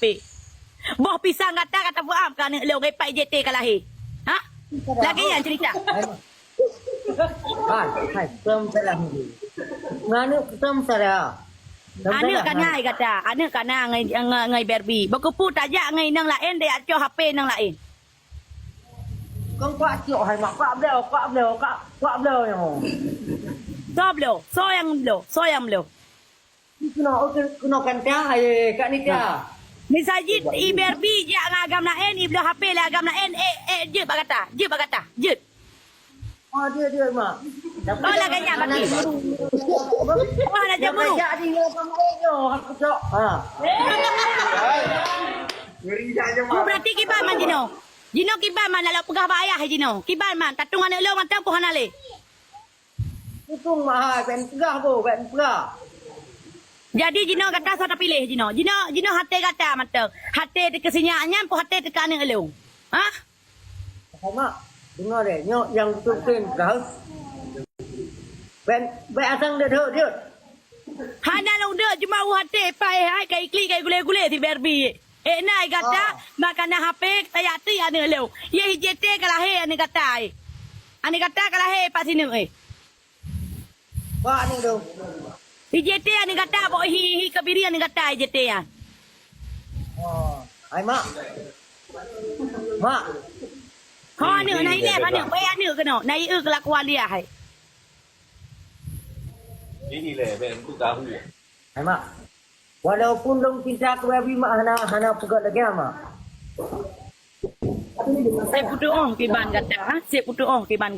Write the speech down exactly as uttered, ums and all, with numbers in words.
Pik. Boh pisang gata, gata peuam keu aneuk lôn, ngon pat I J T ka lahé. Ha? Lagèe nyan cerita. Hai, hai, hai, keu salah ni. Ngon aneuk keu salah. Aneuk ka na gata, aneuk ka na ngon, ngon, ngon Barbie. Beukupu tajak ngon inong laén, tajak cok H P inong laén. Kong kuat cok hai mak, kuat bloe, kuat bloe, kuat, kuat bloe nyoe. Soe bloe? Soe nyang bloe? Soe nyang bloe? Keunoe, keunoe kanta, eh, Kak Nita. Misajid i Barbie jak ngon agam laén, i bloe H P lé agam laén, eh, eh, jeuet bak gata, jeuet bak gata, jeuet. Oh, dia, dia, mak. Oh, lagèe nyan berarti. Oh, hana jamuru. Ngeri dah je, oh, mak. Berarti kiban man jinoe. Jinoe kiban man, nak lôn peugah bak ayah jinoe. Kiban man, tatung aneuk lôn mantong pun hana lé. Tutung mahai, bèk peugah boh, bèk peugah. Jadi jinoe gata soe tapiléh jinoe. Jinoe, jinoe até gata mantong. Até teuh keu si nyak nyan pun até teuh keu aneuk lôn. Hah? Hai mak, deungö lé, nyoe nyang beutôi-beutôi peugah. Bèk, bèk asang deuh-deuh. Hana lôn deuh, cuma u até paih hai ka iklik ka igulé-gulé si Barbie. Eh, na gata, makanan H P, tajak treuk aneuk lôn. Yeh I J T ka lahé aneuk gata, eh. Aneuk gata ka lahé pat sineuk, eh. Wah, aneuk lôn. I J T aneuk gata, boh hi, hi Kebiri aneuk gata, I J T nyan. Oh, hai mak. Mak. Ho aneuk, na ilèe aneuk, baik aneuk keunoe, na ié kelakuan dia, hai. Ini lé, bèk untuk tahu. Hai mak. Walaupun lôn cinta keu Barbie, mak, hana, hana peugöt lagèe nyan, mak. Saya putuh oh kiban gata, ha? Saya putuh oh kiban